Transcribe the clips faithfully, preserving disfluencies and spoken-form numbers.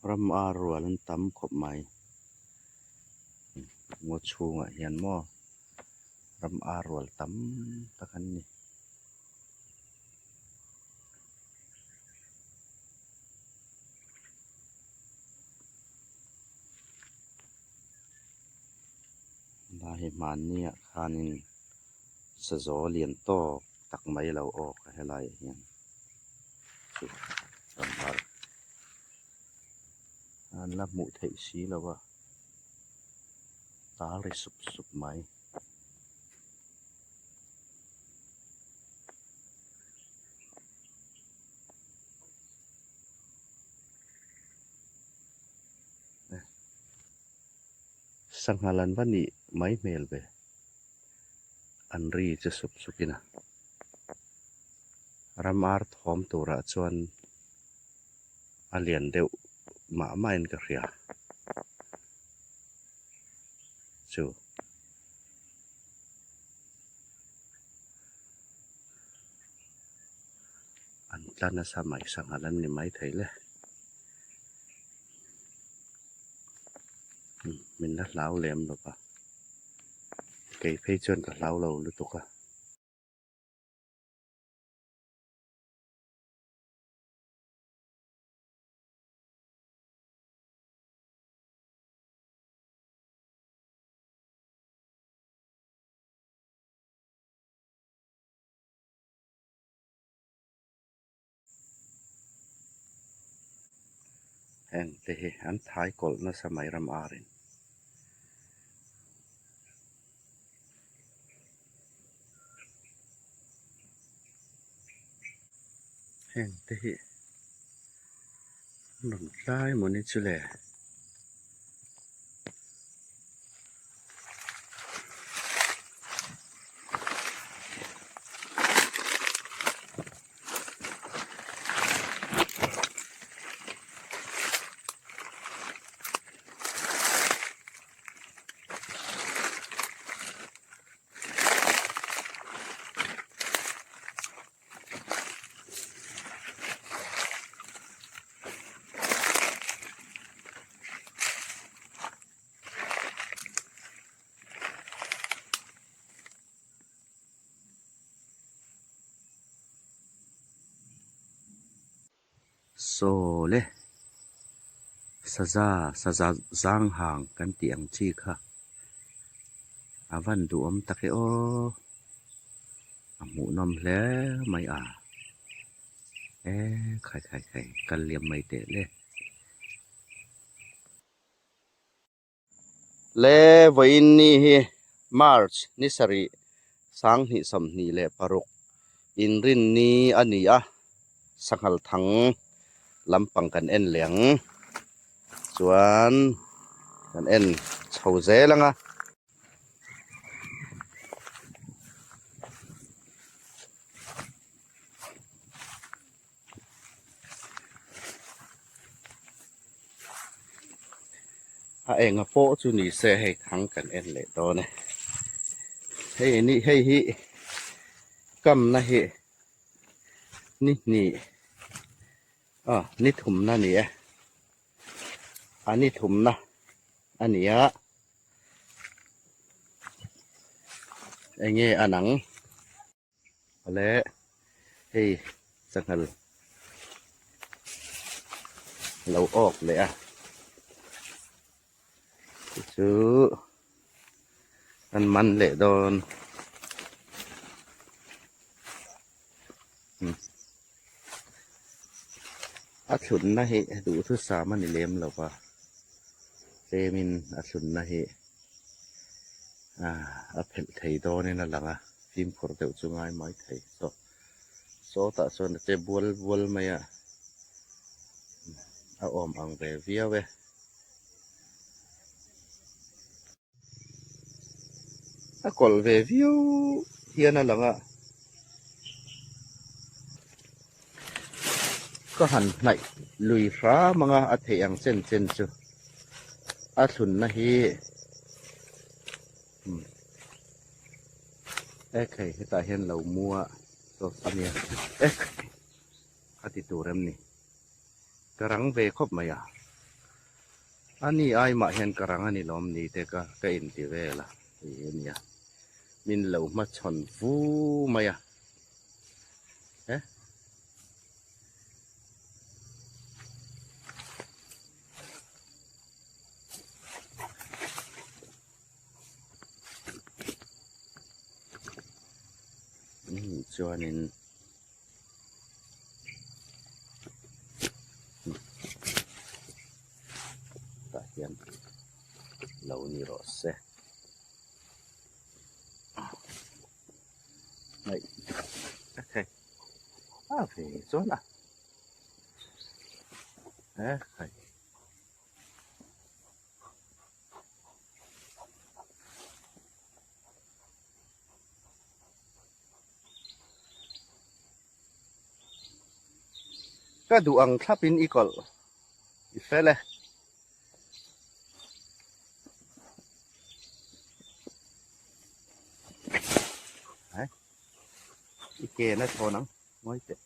Ram ar rual an tam khawp mai. Ngaw chhungah hian maw, ram ar rual tam tak an ni. Lai hi hmanniah khanin sazaw lian tawk tak mai lo awk a, helai hian. Chu, ram ar an la hmuh theih si lo a, tar ri sup sup mai. Sanghal an va nih mai hmel ve. An ri chu sup sup in a. Ram ar thawm turah chuan a lian deuh mah mah in ka hria. Chu. An tla nasa mai sanghal an ni mai thei le. Hmm, min la hlau lem lo va. Kei phei chuan ka hlau lo lutuk a. Heng te hi an thai kawlh nasa mai ram arin. Heng te hi rawn tlai maw ni chu le. Saw le, saza, saza zanghang kan tih ang chi kha a van duhawm tak e aw, a hmuhnawm hle mai a. E, khai, khai, khai, kal liam mai teh le. Le vawiin ni hi March ni sarih, sang hnih sawmhnih leh paruk, Inrinni a ni a, Sanghalthang lampang kan en leh ang. Chuan kan en chho zel ang a. A enga pawh chu ni se, hei thang kan en leh dawn e. Hei ni, hei hi kamna hi ni hnih, a, ni thumna ni e. A ni thumna a ni a. Enge a nang? A le, hei, sanghal lo awk leh a. Chu an man leh dawn. Hmm. A thlunna hi duhthusam a ni lem lo va. Tlemin a thlunna hi, a, a phelh thei dawnin a lang a, fimkhur deuh chu ngai mai thei. Saw, sawtah sawn a che bual bual mai a, a awm ang ve viau e. A kawlh ve viau hian a lang a. Ka han hnaih lui hram ang a, a theih ang chen chen chu. A thlunna hi, hmm. E khai, hetah hian lo mu a, saw a nia. E khai, a ti tur em ni? Ka rang ve khawp mai a. Ani ai mah hian ka rang a ni lawm ni te ka, ka inti vel a. Hi a nia. Min lo hmachhawn vu mai a. He? Ni chuanin, tah hian lo ni rawh se. Hei. Okay. A ve chuan a. Okay. Ka duh ang thlapin i kawlh i fe le. Hai. I ke na thawn ang. Mawi teh.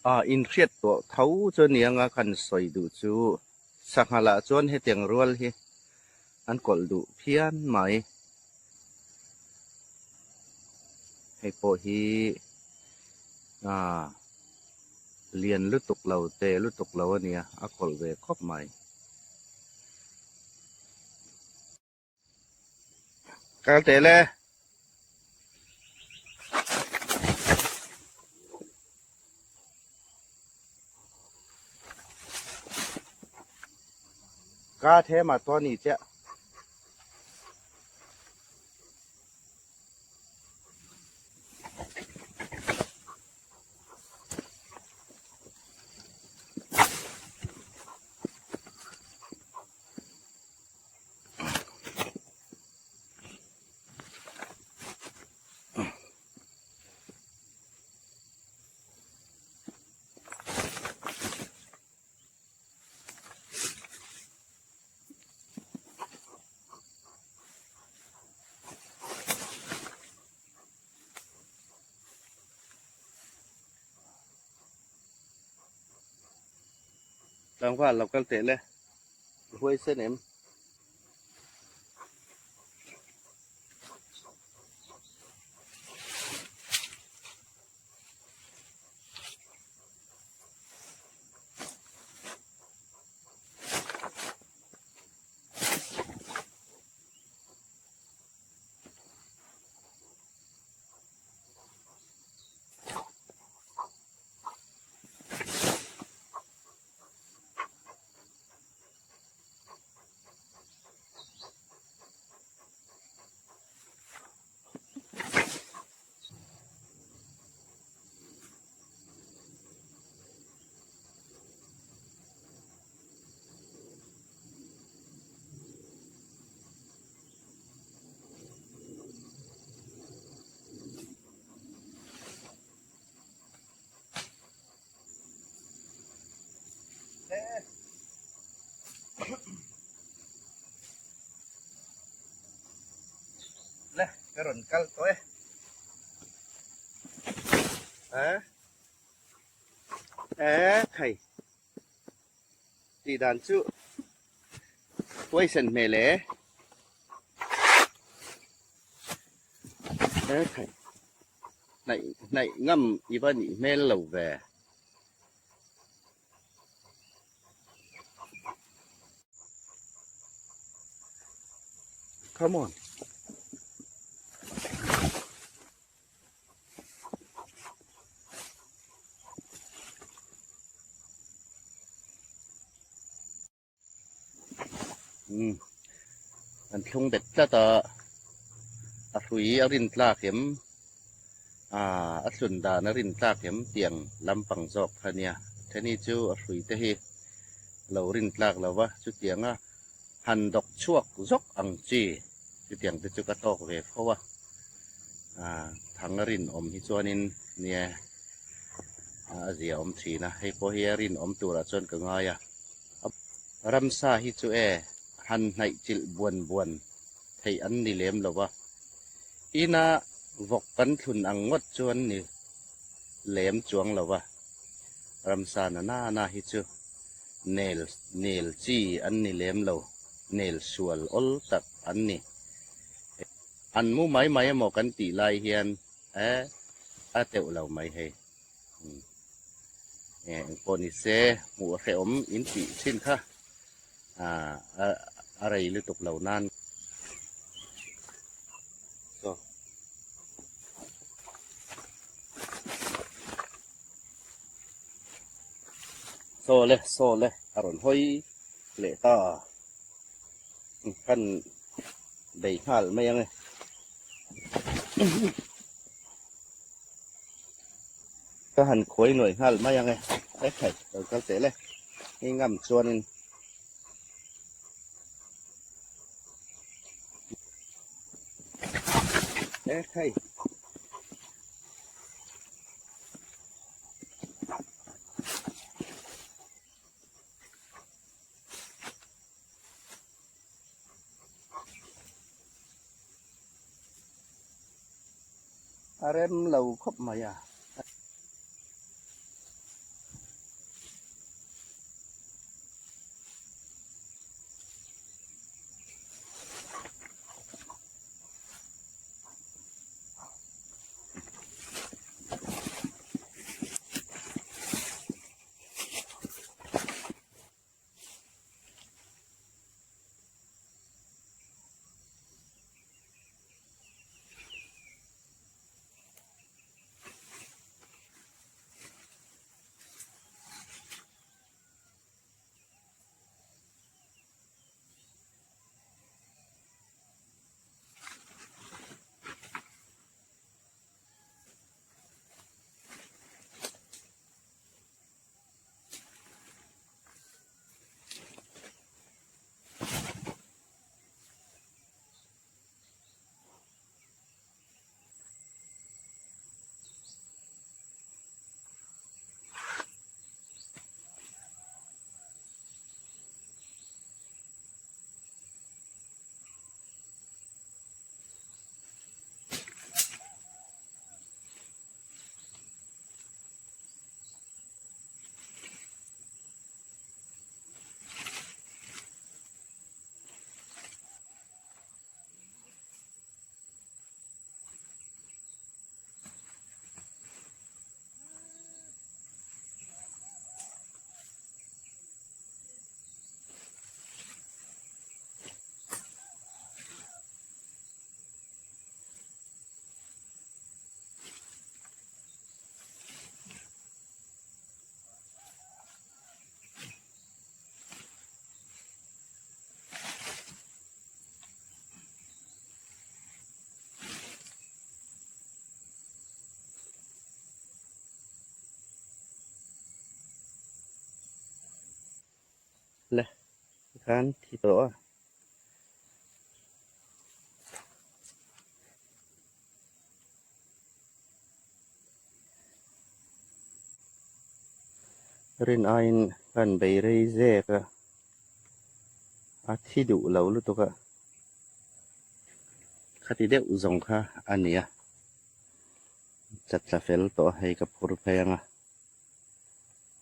A, inhriat tawh tho chu a ni ang a, kan sawi duh chu. Sanghalah chuan hetiang rual hi an kawlh duh phian mai. Hei pawh hi, a, lian lutuk lo, te lutuk lo a nia, a kawlh ve khawp mai. Kal teh le. Ka the ma to ni che. Tlangval lo kal teh le. Huaisen em? Le, ka rawn kal tawh e. Eh? Eh, khai. Tih dan chu huaisen hmel e. Eh, khai. Hnaih, hnaih ngam i va nih hmel lo ve. Come on. Hmm. An thlung bet tlat a. A hrui a rin tlak em, a, a thlun dan a rin tlak em tiang lampang zawk kha nia. Theni chu a hrui te hi lo rin tlak lo va, chutianga han dawk chhuak zawk ang chi, chutiang te chu ka tawk ve fo a. A, thang a rin awm hi chuanin nia, a, a zia awm ṭhin a, hei pawh hi a rin awm turah chuan ka ngai a. Ramsa hi chu e, han hnaih chilh buan buan theih an ni lem lo va. Ina vawk kan thlun ang ngawt chuan ni lem chuang lo va. Ramsa na na na hi chu nel, nel chi an ni lem lo, nel sual awl tak an ni. An mu mai mai emaw kan tih lai hian, e, a teuh lo mai hei. Hmm. E, engpawh ni se, hmuh a hreawm in tih ṭhin kha, a, a, a rei lutuk lo nan. Saw. Saw le, saw le, a rawn hawi leh ta. Kan bei nghal mai ang e. Ka han khuai nuai nghal mai ang e. E khai, lo kal teh le. Hi ngam chuanin. E khai. A rem lo khawp mai a. Le, kan thi tawh a. Rin aiin kan bei rei zek a, a thi duh lo lutuk a. Khati deuh zawng kha a ni a. Chat tla fel tawh a, hei ka phur phei ang a.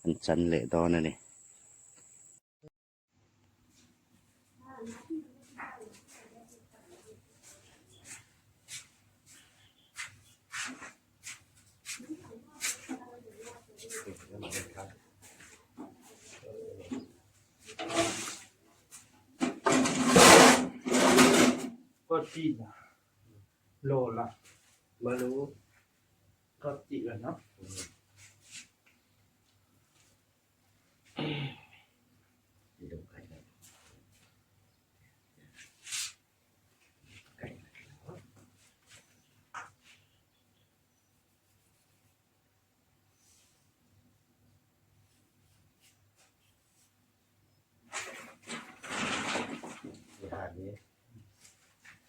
An chan leh dawn a ni. Kawt tih la. Lo la. Malu. Kawt tih la na.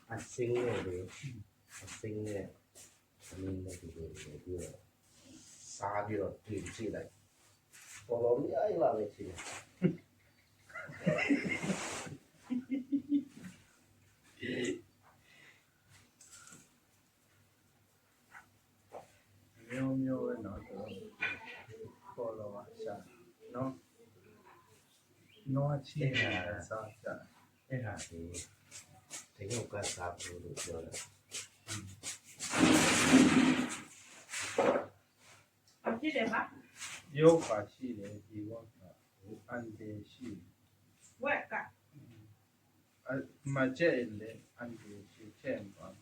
A sing ne de. A sing ne. A min ne de de de. Sa bi lo tin si lai. Polom ya ila le si. Mio mio no to. Polo sa no. No chi sa sa. E ha de. Te yo ka sa pu ru yo la. Yoga chi le di wa ka. An de chi. Wa ka. Ma che le an de chi che ba.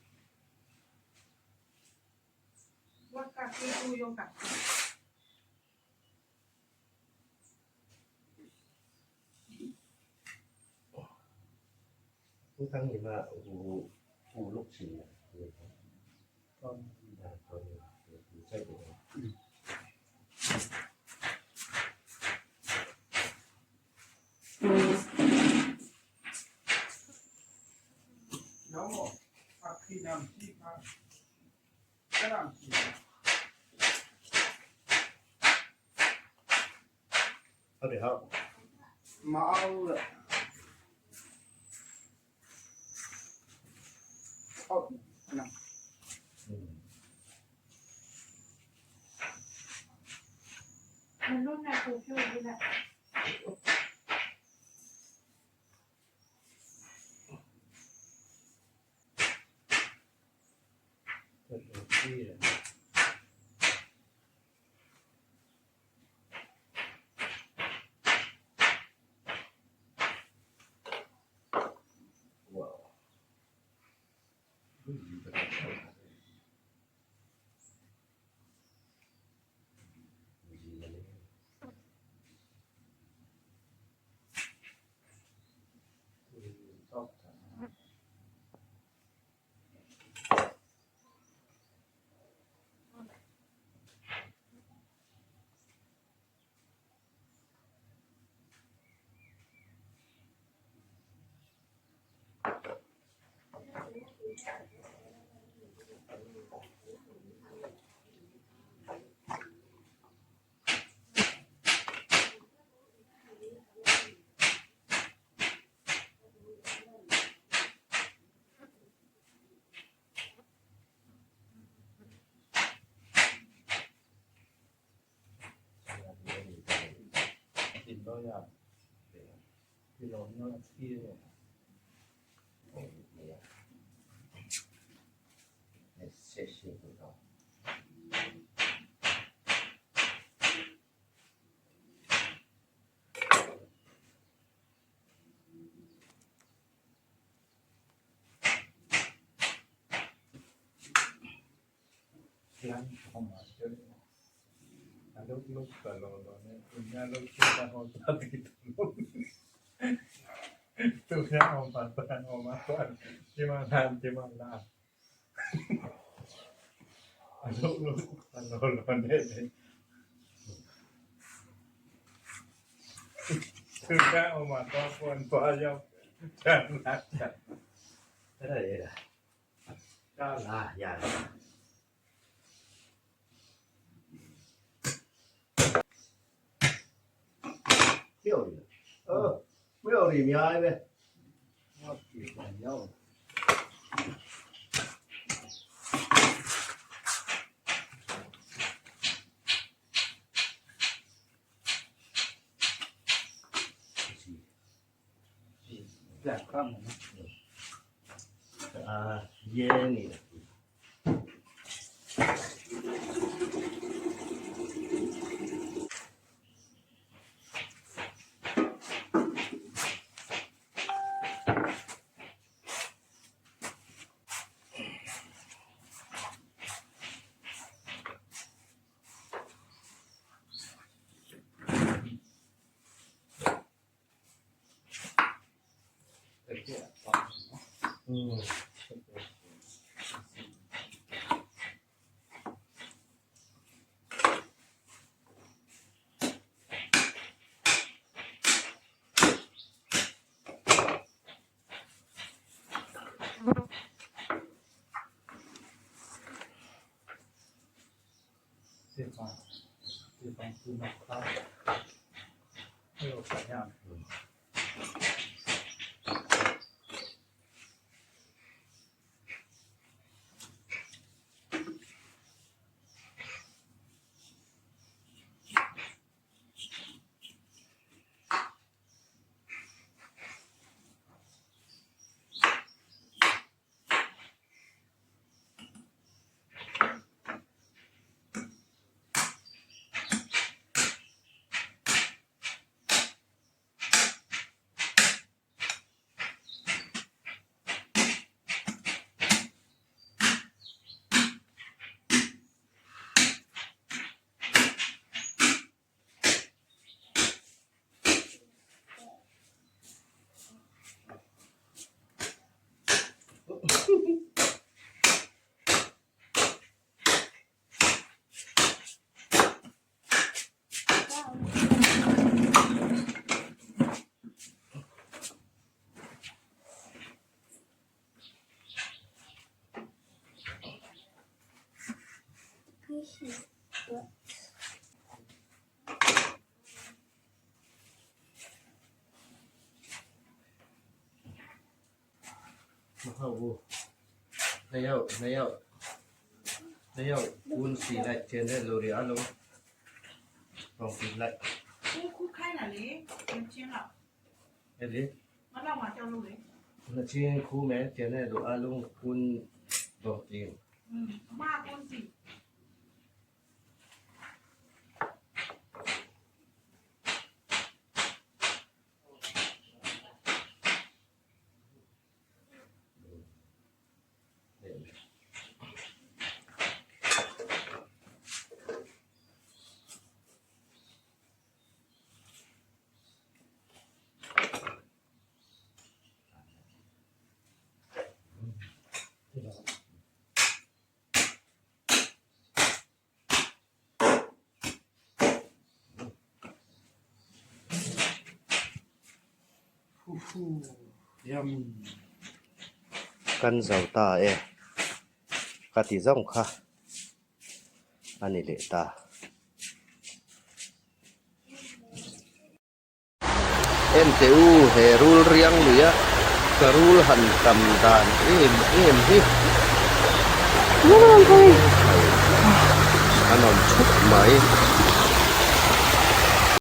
Wa ka ki tu yoga. Hung thang ni ma hu hu luk chin na. Ton. Ah, ton. Hu sai de. Yo mo. Akhi nam chi pa. Ka nam chi. Hadi hao. Ma au le. Hao. Na. Hmm. Hello, na ko kyo na. Plan hom a tel. A luk luk ta lo lo ne, tunia luk luk ta ho ta ti ta lo. Tunia hom pa pa hom a pa. Ti ma lan, ti ma lan. A luk luk ta lo lo ne ne. Tunia hom a pa pa pa ya. Chan la chan. Era, era. Chan la ya. Miau ri. Ơ, miau ri mi ai ve. Mahau. Nayau, nayau. Nayau, kun si lai chen le lori along. Bong si lai. Kun khu khai na le, chen chen la. Eli. Ma la ma chau lu le. Na chen khu me chen le lo along kun bong si. Hmm, ma kun si. Kan zau ta e. Ka ti zawng kha. A ni leh ta. En te u, he ruol riang luia ka ruol han tam dan em em hi. An awm thut mai.